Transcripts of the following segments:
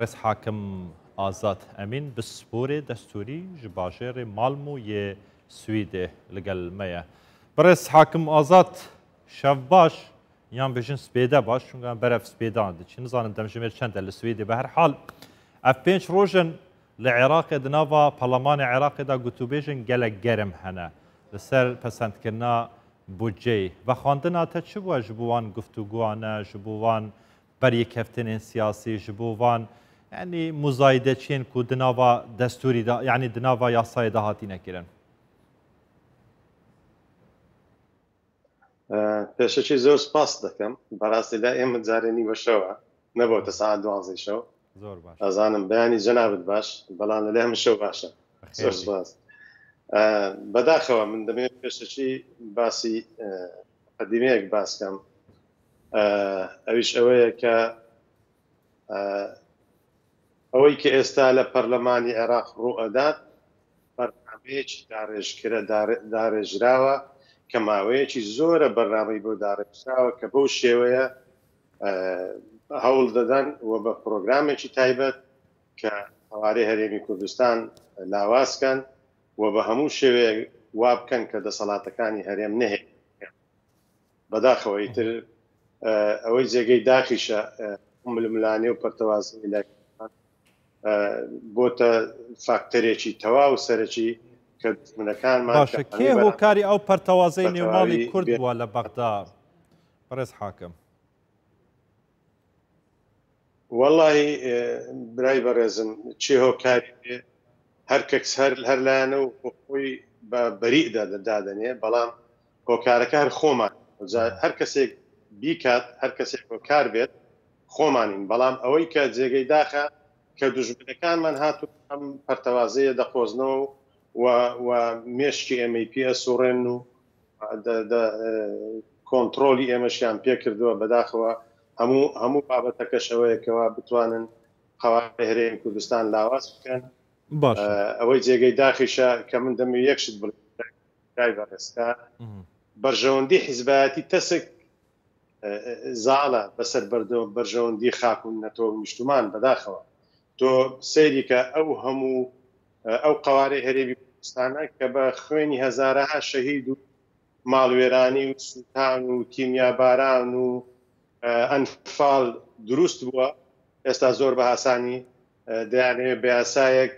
Rêz Hakim Azad Emîn bi sporê destûrî ji bajêrê Malmo yê Swîdê li gel me ye. Birêz Hakim Azad şev baş yan bêjin spêde baş çunka em berev spêdan diçin nizanim demjimêr çend e li Swîdê bi her hal ev pênc roj in li Iraqê di nava parlemanê Iraqê de gotûbêjên gelek germ hene li ser pesendkirina budceyê. Vexwandina te çi bûye ji bo wan guftûgoane ji bo wan Berîkeftinên siyasî ji bo van yanî muzayîdeçiyên ku di nava destûrî de yanî di nava yasayê de hatine kirin. Pêşeçî zor spas dikim. Berastî la ême carê nîvo şew e. Nebûte saet duwazdeh şew. Zor baş. Ezanim beyanî cenabit baş, belam li lê min şew baş e. Zor spas. Bedaxewa min demê pêşeçî basî qedîmeyek bas kem. ئەویش ئەوەیە کە ئەوەی کە ئێستا لە پەرلەمانی عێراق ڕووئەدات بەرنامەیەکی داڕێژکرە داڕێژراوە کە ماوەیەکی زۆرە بەرنامەی بۆ داڕێژراوە کە بەو شێوەیە هەوڵ دەدەن و بە پرۆگرامێکی تایبەت کە قەوارەی هەرێمی کوردستان لاوازکەن و بە هەموو شێوەیەک وا بکەن کە دەسەڵاتەکانی هەرێم نەهێ بەداخەوە ئیتر ئەوەی جێگەی داخیشە ململانێ و پەرتەوازەی لای بۆتە فاکتەرێکی تەواو سەرەکی کە دوژمنەکانمان باشە کێ هۆکاری ئەو پەرتەوازەی نێوماڵی کورد بووە لە بەغدا بەڕێز حاکم؟ وەڵی برای بەڕێزم چێ هۆکاری بێ هەر کەس هەر هەر لایەنە و خۆی بە بەریئ دادەنێ بەڵام هۆکارەکە هەر خۆمان هەر کەسێک بیکات هەر کەسێک هۆکار بێت خۆمانین بەڵام ئەوەی کە جێگەی داخە کە دوژمنەکانمان هاتوون ئەم پەرتەوازەیە دەقۆزنەوە و و مێشکی ئێمەی پێ ئەسوڕێن و کۆنتڕۆلی ئێمەشیان پێ کردووە بەداخەوە هەموو هەموو بابەتەکەش ئەوەیە کەوا بتوانن قەوارەی هەرێمی کوردستان لاواز بکەن باشە ئەوەی جێگەی داخیشە کە من دەمەوێت یەک شت بڵێم برای بەڕێز کە بەرژەوەندی حیزبایەتی تەسک زاڵە بەسەر بەرژەوەندی خاک و نەتەوە و نیشتمان بەداخەوە تۆ سەیری کە ئەو هەموو ئەو قەوارەی هەرێمی کوردستانە کە بە خوێنی هەزارەها شەهید و ماڵوێرانی و سووتان و کیمیاباران و ئەنفال دروست بووە ئێستا زۆر بە هاسانی دەیانەوێت بە یاسایەک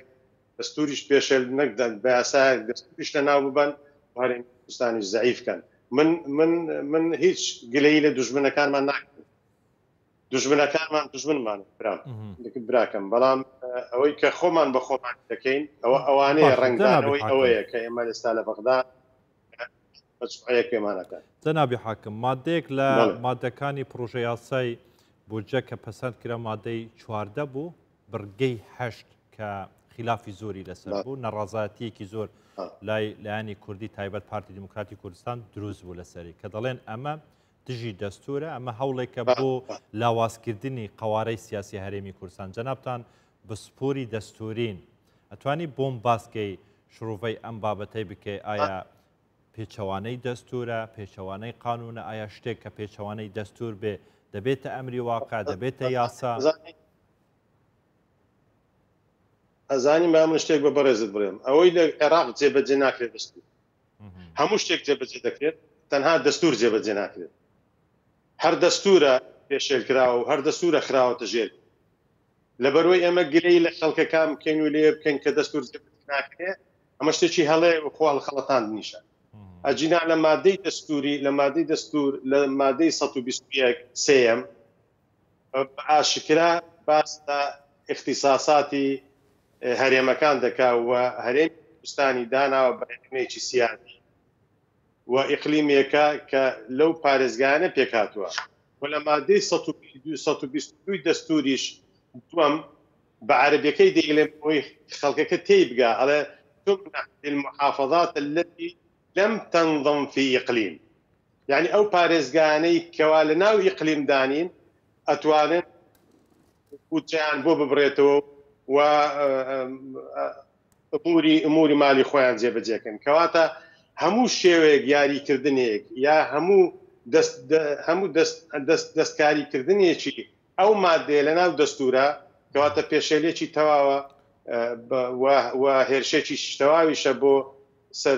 دەستوریش پێشێل نەک بە یاسایەک دەستوریش لەناو ببەن و هەرێمی کوردستانیش زەعیف کەن من من من هیچ گلەیی لە دوژمنەکانمان ناکەم دوژمنەکانمان دوژمنمان برام براکەم بەڵام ئەوەی کە خۆمان بە خۆمان دەکەین ئەوە ئەوانەیە ڕەنگدانەوەی ئەوەیە کە ئێمە ئێستا لە بەغدا پێمانەکەن. جەنابی حاکم مادەیەک لە مادەکانی پڕۆژە یاسای بودجە کە پەسەند کرا مادەی 14 بوو بڕگەی هەشت کە خلافی زۆری لەسەر بوو نەڕازایەتیەکی زۆر لای لایەنی کوردی تایبەت پارتی دیموکراتی کوردستان دروست بوو لەسەری کە دەڵێن ئەمە دژی دەستورە ئەمە هەوڵێکە بۆ لاوازکردنی قەوارەی سیاسی هەرێمی کوردستان جەنابتان بسپۆری دەستورین ئەتوانی بۆم باسکەی شڕوڤەی ئەم بابەتەی بکەی ئایا پێچەوانەی دەستورە پێچەوانەی قانونە ئایا شتێک کە پێچەوانەی دەستور بێ دەبێتە ئەمری واقع دەبێتە یاسا؟ ئەزانی با من شتێک بە بەڕێزت بڵێم ئەوەی لە عێراق جێبەجێ ناکرێت دەستور هەموو شتێک جێبەجێ دەکرێت تەنها دەستور جێبەجێ ناکرێت هەر دەستورە پێشێل کراوە و هەر دەستورە خراوەتە ژێر لەبەرەوەی ئێمە گلەی لە خەڵکەکان بکەین و لێ بکەین کە دەستور جێبەجێ ناکرێت ئەمە شتێکی هەڵەیە و خۆ هەڵخەڵەتاندنیشە ئەجینا لە مادەی دەستوری لە مادەی دەستور لە مادەی 121 سێیەم بە ئاشکرا باس لە ئیختیساساتی هەرێمەکان دەکا و هەرێمی کوردستانی داناوە بە هەرێمێکی سیادی و ئیقلیمێکە کە لەو پارێزگایانە پێکهاتووە و لە مادەی 122 دەستوریش دووەم بە عەرەبیەکەی دەیڵێم بۆی خەڵکەکە تێی بگا ئەڵێ تمنح للمحافظات التي لم تنضم في اقلیم یانی ئەو پارێزگایانەی کەوا لە ناو ئیقلیم دانین ئەتوانن بودجەیان بۆ ببرێتەوە و ئموری ئموری مالی خۆیان جێبەجێکەن کەواتە هەموو شێوەیەک یاریکردنێک یا هەموو دەست هەموو دەست دەست دەستکاریکردنێکی ئەو مادەیە لە ناو دەستورە. کەواتە پێشێلێکی تەواوە و هێرشێکی تەواویشە بۆ سەر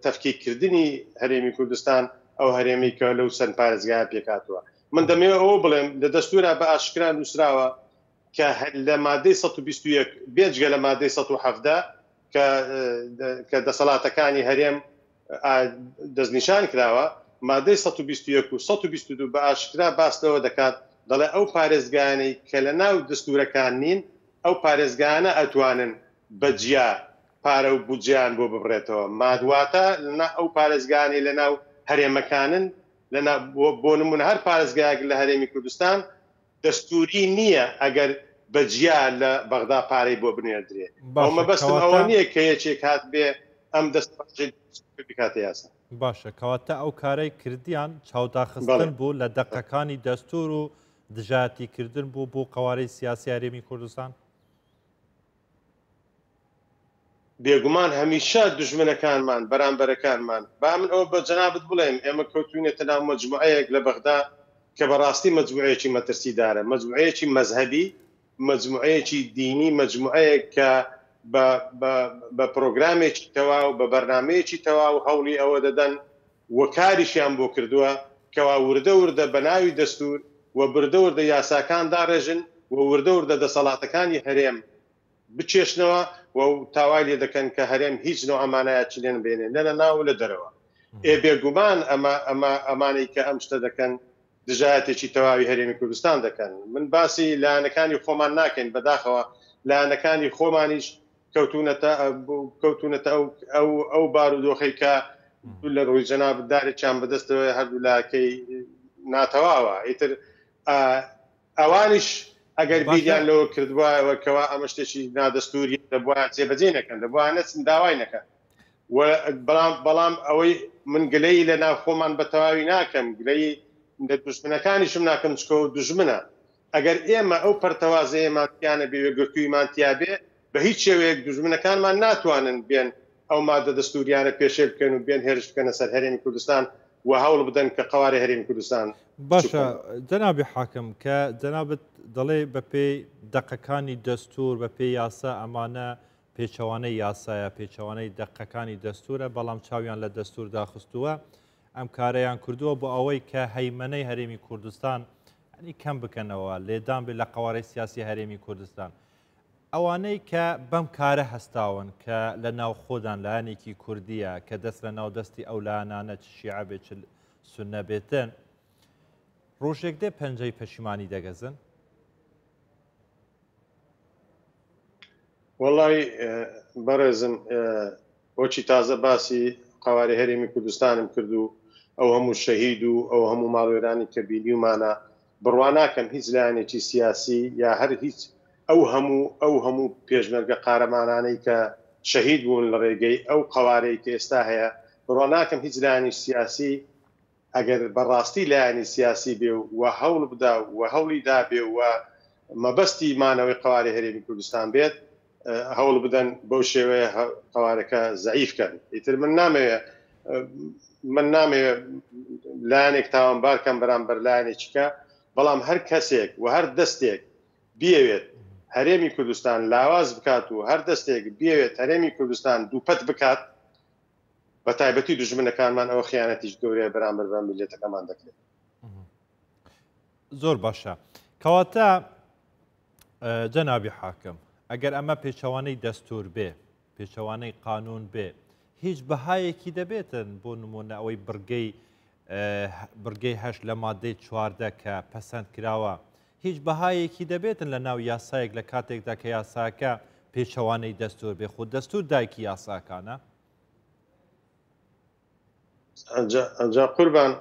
تەفکیککردنی هەرێمی کوردستان ئەو هەرێمی کە لەو چەند پارێزگایە پێکهاتووە. من دەمەوێت ئەوە بڵێم لە دەستورا بە ئاشکرا نووسراوە کە لە مادەی 121 بێجگە لە مادەی 117 کە کە دەسەڵاتەکانی هەرێم دەستنیشان کراوە، مادەی 121 و 122 بە ئاشکرا باس لەوە دەکات دەڵێ ئەو پارێزگایانەی کە لە ناو دەستورەکان نین ئەو پارێزگایانە ئەتوانن بە جیا پارە و بودجەیان بۆ ببڕێتەوە ماد واتە لە ئەو پارێزگایانەی لە ناو هەرێمەکانن لە ناو بۆ نمونە هەر پارێزگایەک لە هەرێمی کوردستان دەستوری نییە ئەگەر بە جیا لە بەغدا پارەی بۆ بنێردرێ ئەو باشە مەبەستم ئەوە کەواتە نییە کە یەکێک هات بێ ئەم دەستەواژەی دەستوری بکاتە یاسا. باشە کەواتە ئەو کارەی کردیان بەڵێ. چاوداخستن بوو لە دەقەکانی دەستور و دژایەتی کردن بوو بۆ قەوارەی سیاسی هەرێمی کوردستان؟ بێگومان هەمیشە دوژمنەکانمان، بەرامبەرەکانمان، با من ئەوە بە جەنابت بڵێم، ئێمە کەوتووینەتە ناو مەجموعەیەک لە بەغدا کە بە ڕاستی مەجموعەیەکی مەترسیدارە، مەجموعەیەکی مەزهەبی، مەجموعەیەکی دینی، مەجموعەیەک کە بە بە بە پرۆگرامێکی تەواو، بە بەرنامەیەکی تەواو هەوڵی ئەوە دەدەن و کاریشیان بۆ کردووە کەوا وردە وردە بە ناوی دەستوور و بردە وردە یاساکان داڕێژن و وردە وردە دەسەڵاتەکانی هەرێم بکێشنەوە و تا وای لێ دەکەن کە هەرێم هیچ نەوعە مانایەکی لێ نەبێنێ نە لە ناو و لە دەرەوە. ئێ بێگومان ئەمە ئەمە ئەمانەی کە ئەم شتە دەکەن دژایەتێکی تەواوی هەرێمی کوردستان دەکەن. من باسی لایەنەکانی خۆمان ناکەین بەداخەوە لایەنەکانی خۆمانیش کەوتونەتە کەوتونەتە ئەو ئەو ئەو بارودۆخەی کە لە ڕووی جەنابت دارێکیان بەدەستەوەیە هەردوو لاکەی ناتەواوە ئیتر ئەوانیش ئەگەر بیریان لەوە کردبایەوە کەوا ئەمە شتێکی نادەستووریە دەبوایە جێبەجێی نەکەن، دەبوایە نەچن داوای نەکەن. و بەڵام بەڵام ئەوەی من گلەیی لە ناو خۆمان بە تەواوی ناکەم، گلەیی لە دوژمنەکانیشم ناکەم چکە ئەو دوژمنە. ئەگەر ئێمە ئەو پەرتەوازەیەمان تیا نەبێ و یەکگرتووییمان تیا بێ، بە هیچ شێوەیەک دوژمنەکانمان ناتوانن بێن ئەو مادە دەستووریانە پێشێل بکەن و بێن هێرش بکەنە سەر هەرێمی کوردستان و هەوڵ بدەن کە قەوارەی هەرێمی کوردستان بچووک باشە بکەنەوە. جەنابی حاکم کە جەنابت دەڵێ بەپێی دەقەکانی دەستوور بەپێی یاسا ئەمانە پێچەوانەی یاسایە پێچەوانەی دەقەکانی دەستوورە بەڵام چاویان لە دەستوور داخستووە ئەم کارەیان کردووە بۆ ئەوەی کە هەیمەنەی هەرێمی کوردستان ینی کەم بکەنەوە لێدان بێ لە قەوارەی سیاسی هەرێمی کوردستان ئەوانەی کە بەم کارە هەستاون کە لە ناوخۆدان لایەنێکی کوردیە کە دەست لە ناو دەستی ئەو لایەنانە چ شیعە بێت چ سوننە بێتن ڕۆژێک دێ پەنجەی پەشیمانی دەگەزن؟ وەڵی بەڕێزم وەکی تازە باسی قەوارەی هەرێمی کوردستانم کرد و ئەو هەموو شەهید و ئەو هەموو ماڵوێرانی کە بینیومانە بڕوا ناکەم هیچ لایەنێکی سیاسی یا هەر هیچ ئەو هەموو ئەو هەموو پێشمەرگە قارەمانانەی کە شەهید بوون لە ڕێگەی ئەو قەوارەی کە ئێستا هەیە بڕوا ناکەم هیچ لایەنی سیاسی ئەگەر بە ڕاستی لایەنی سیاسی بێ و هەوڵ بدا و هەوڵی دابێ و مەبەستی مانەوەی قەوارەی هەرێمی کوردستان بێت هەوڵ بدەن بەو شێوەیە قەوارەکە زەعیف کەن ئیتر من نامەوێ من نامەوێ لایەنێک تاوانبار کەم بەرامبەر لایەنێکیکە بەڵام هەر کەسێک و هەر دەستێک بیەوێت هەرێمی کوردستان لاواز بکات و هەر دەستێک بیەوێت هەرێمی کوردستان دووپەت بکات بە تایبەتی دوژمنەکانمان ئەوە خیانەتیش گەورەیە بەرامبەر بە میللەتەکەمان دەکرێت. زۆر باشە کەواتە جەنابی حاکم ئەگەر ئەمە پێچەوانەی دەستور بێ پێچەوانەی قانون بێ هیچ بەهایەکی دەبێتن بۆ نمونە ئەوەی بڕگەی بڕگەی هەش لە مادەی چواردە کە پەسەند کراوە هیچ بەهایەکی دەبێتن لە ناو یاسایەک لە کاتێکدا کە یاساکە پێچەوانەی دەستور بێ خۆ دەستور دایکی یاساکانە. ئەجا قوربان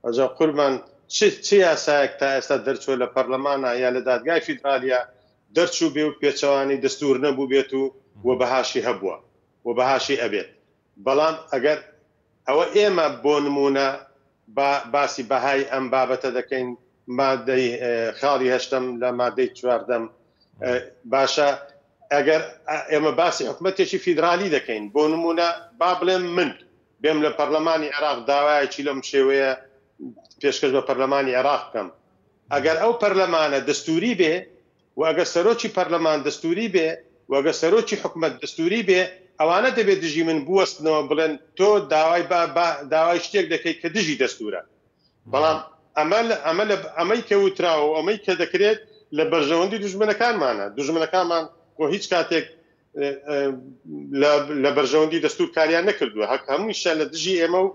ئەجا قوربان چ چ یاسایەک تا ئێستا دەرچووە لە پەرلەمانە یا لە دادگای فیدرالیە دەرچوو بێ و پێچەوانەی دەستور نەبوو بێت و و بەهاشی هەبووە و بەهاشی ئەبێت بەڵام ئەگەر ئەوە ئێمە بۆ نمونە با باسی بەهای ئەم بابەتە دەکەین مادەی خاڵی هەشتەم لە مادەی چواردەم باشە ئەگەر ئێمە باسی حکومەتێکی فیدرالی دەکەین بۆ نمونە با بڵێم من بێم لە پەرلەمانی عێراق داوایەکی لەم شێوەیە پێشکەش بە پەرلەمانی عێراق بکەم ئەگەر ئەو پەرلەمانە دەستوری بێ. و ئەگەر سەرۆکی پەرلەمان دەستوری بێ و ئەگەر سەرۆکی حکومەت دەستوری بێ ئەوانە دەبێ دژی من بوەستنەوە بڵێن تۆ داوای با با داوای شتێک دەکەی کە دژی دەستورە. بەڵام ئەمە ئەمە لە ئەمەی کە وتراوە و ئەمەی کە دەکرێت لە بەرژەوەندی دوژمنەکانمانە. دوژمنەکانمان بۆ هیچ کاتێک لە بەرژەوەندی دەستور کاریان نەکردووە، هەک هەموویشیان لە دژی ئێمە و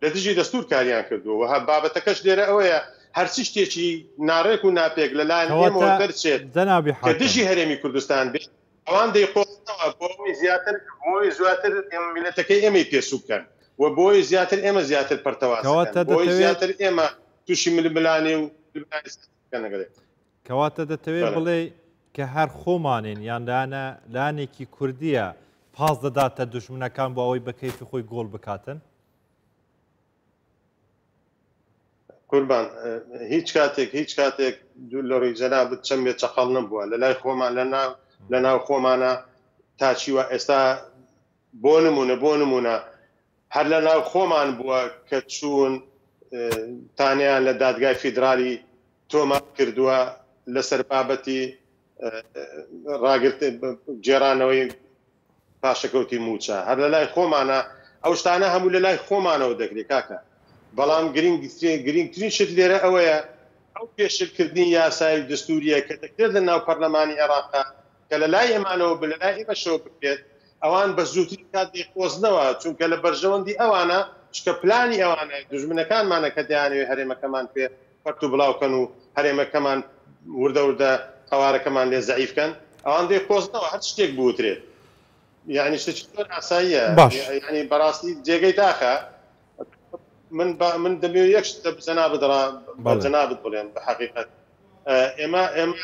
لە دژی دەستور کاریان کردووە و بابەتەکەش لێرە ئەوەیە هەرچی شتێکی ناڕێک و ناپێک لە لایەن ئێمەوە دەرچێت کە دژی هەرێمی کوردستان بێت، ئەوان دەیقۆزنەوە بۆ ئەوەی زیاتر بۆ ئەوەی زیاتر میللەتەکەی ئێمەی پێ سووک کەن و بۆ ئەوەی زیاتر ئێمە زیاتر پەرتەوازە کەن، بۆ ئەوەی زیاتر ئێمە تووشی ململانێ و ململانێ سیاسی بکەن لەگەڵ یەک. کەواتە دەتەوێت بڵێی کە هەر خۆمانین یان لایەنە لایەنێکی کوردیە پاس دەداتە دوژمنەکان بۆ ئەوەی بە کەیفی خۆی گۆڵ بکاتن؟ قوربان هیچ کاتێک هیچ کاتێک دوور لە ڕووی جەنابت چەمێ چەقەڵ نەبووە لە لای خۆمان لە ناو لە ناو خۆمانە تا چیوە ئێستا بۆ نمونە بۆ نمونە هەر لە ناو خۆمان بووە کە چوون تانیان لە دادگای فیدرالی تۆمار کردووە لەسەر بابەتی ڕاگرت گێڕانەوەی پاشەکەوتی مووچە هەر لە لای خۆمانە ئەو شتانە هەموو لە لای خۆمانەوە دەکرێت کاکە بەڵام گرنگترین شت لێرە ئەوەیە ئەو پێشلکردنی یاسای و دەستوریە کە دەکرێت لە ناو پەرلەمانی عێراقا کە لە لای ئێمانەوە لە لای ئێمەشەوە بکرێت ئەوان بە زووترین کات دەیقۆزنەوە چونکە لە بەرژەوەندی ئەوانە چکە پلانی ئەوانە دوژمنەکانمانە کە دەیانەوێت هەرێمەکەمان پێ پەرت و بڵاو کەن و هەرێمەکەمان وردە وردە قەوارەکەمان لێ زەعیف کەن ئەوان دەیقۆزنەوە هەر شتێک بوترێت یعنی شتێکی زۆر ئاساییە باش یعنی بەڕاستی جێگەی داخە من با من دەمەوێت یەک شت جەنابت ڕا بە جەنابت بڵێم بە حەقیقەت ئێمە ئێمە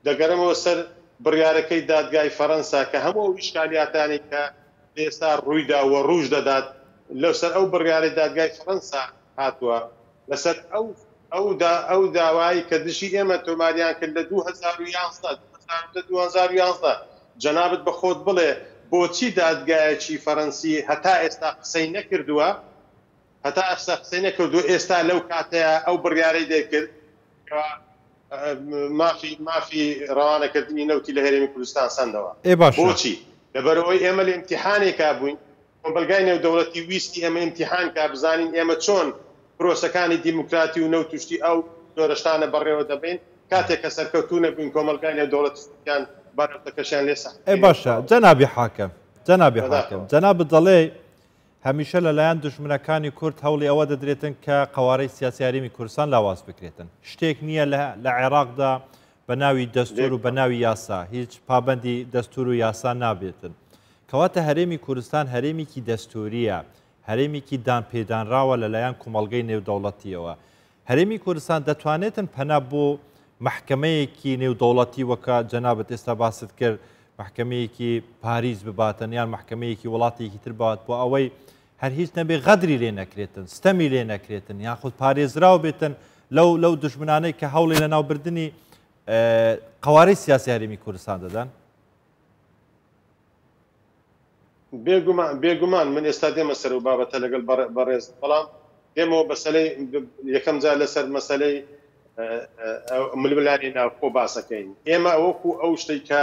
دەگەرمەوە سەر بڕیارەکەی دادگای فەرەنسا کە هەموو ئەو ئیشکالیاتانەی کە ئێستا ڕوویدا و ڕووش دەدات لەسەر ئەو بڕیارەی دادگای فەرەنسا هاتووە لەسەر ئەو ئەو دا ئەو داوای کە دژی ئێمە تۆماریان کرد لە 2011 2010 2011 جەنابت بە خۆت بڵێ بۆچی دادگایەکی فەرەنسی هەتا ئێستا قسەی نەکردووە هەتا ئێستا قسەی نەکردووە ئێستا لەو کاتەیە ئەو بڕیارەی دەرکرد کە مافی مافی ڕەوانەکردنی نەوتی لە هەرێمی کوردستان سەندەوە ئێ باشە. بۆچی؟ لەبەرئەوەی ئێمە لە ئیمتیحانێکا بووین کۆمەڵگای نێودەوڵەتی ویستی ئێمە ئیمتیحان کا بزانین ئێمە چۆن پرۆسەکانی دیموکراتی و نەوت و شتی ئەو جۆرە شتانە بەڕێوە دەبەین، کاتێک کە سەرکەوتوو نەبووین کۆمەڵگای نێودەوڵەتی وتیان با نەوتەکەشیان لێ سەحب ئێ بکەین. باشە جەنابی حاکم جەنابی حاکم بەداخەوە. جەنابت دەڵێی هەمیشە لەلایەن دوژمنەکانی کورد هەوڵی ئەوە دەدرێتن کە قەوارەی سیاسی هەرێمی کوردستان لاواز بکرێتن. شتێک نییە لە عێراقدا بە ناوی دەستور و بە ناوی یاسا هیچ پابەندی دەستور و یاسا نابێتن. کەواتە هەرێمی کوردستان هەرێمیکی دەستوریە، هەرێمیکی دان پێدانراوە لەلایەن کومەڵگەی نێودەوڵەتیەوە. هەرێمی کوردستان دەتوانێتن پەنا بۆ مەحکەمەیەکی نێودەوڵەتی وەکە جەنابت ئێستا باست کرد مەحکەمەیەکی پاریس بباتن یان مەحکەمەیەکی وڵاتێکی تر بات بۆ ئەوەی هەر هیچ نەبێ غەدری لێ نەکرێتن ستەمی لێ نەکرێتن یاخود پارێزراو بێتن لەو لەو دژمنانەی کە هەوڵی لەناوبردنی قەوارەی سیاسی هەرێمی کوردستان دەدەن؟ بێگومان بێگومان من ئێستا دێمە سەر و بابەتە لەگەڵ بەڕێز بەڵام دێمەوە بەسەلەی یەکەم جار لەسەر مەسەلەی ململانێ ناوخۆ باسەکەین ئێمە وەکو ئەو شتەی کە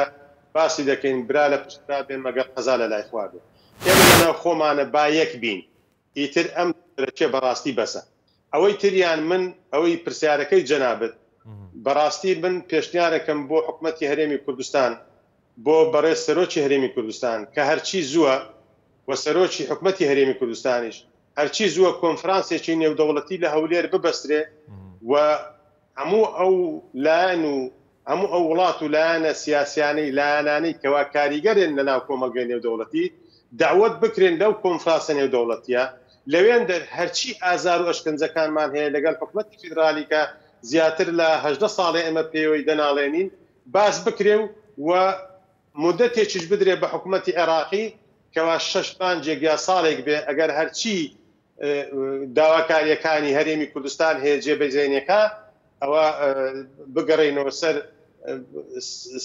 باسی دەکەین برا لە پشت برا بێ مەگەر قەزا لە لای خوا بێ ئێمە لە ناو خۆمانە با یەک بین ئیتر ئەم دەرەچێ بەڕاستی بەسە ئەوەی تریان من ئەوەی پرسیارەکەی جەنابت بەڕاستی من پێشنیارەکەم بۆ حکومەتی هەرێمی کوردستان بۆ بەڕێز سەرۆکی هەرێمی کوردستان کە هەرچی زووە و سەرۆکی حکومەتی هەرێمی کوردستانیش هەرچی زووە کۆنفرانسێکی نێودەوڵەتی لە هەولێر ببەسترێ و هەموو ئەو لایەن و هەموو ئەو وڵات و لایەنە سیاسیانەی لایەنانەی کەوا کاریگەرن لە ناو کۆمەڵگەی نێودەوڵەتی دەعوەت بکرێن لەو کۆنفراسە نێودەوڵەتیە لەوێندەر هەرچی ئازار و ئەشکەنجەکانمان هەیە لەگەڵ حکومەتی فیدرالی کە زیاتر لە 18 ساڵێ ئێمە پێوەی دەناڵێنین باس بکرێ و و مودەتێکیش بدرێ بە حکومەتی عێراقی کەوا شەش مانگێک یا ساڵێک بێ ئەگەر هەرچی داواکارییەکانی هەرێمی کوردستان هەیە جێبەجێ نەکا ئەوە بگەڕێینەوە سەر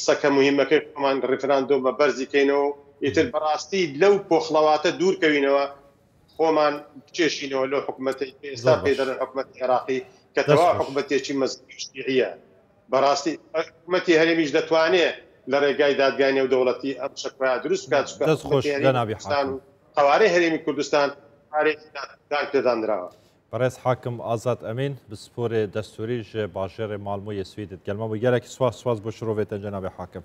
سەکە موهیمەکەی خۆمان ڕیفراندۆم بە بەرزی کەینەوە و ئیتر بەڕاستی لەو پۆخڵەواتە دوور کەوینەوە خۆمان بکێشینەوە لەو حکومەتەی کە ئێستا زۆر پێی باش دەڵێن حکومەتی عێراقی کە دەست تەواو خۆش. حکومەتێکی مەزهەبی و شیعییە. بەڕاستی حکومەتی هەرێمیش دەتوانێ لە ڕێگای دادگای نێودەوڵەتی ئەم شەکوایە دروست بکات، چونکە دەست خۆش حکومەتی هەرێمی جەنابی کوردستان حاکم. و قەوارەی هەرێمی کوردستان پارێکی دان پێدانراوە. بەڕێز حاکم ئازاد ئەمین پسپۆرێ دەستووری ژ باژێڕێ مالمۆ یێ سویدت گەلمە بوو. گەلەکی سواس سواس بۆ شرۆڤێتەن جەنابی حاکم.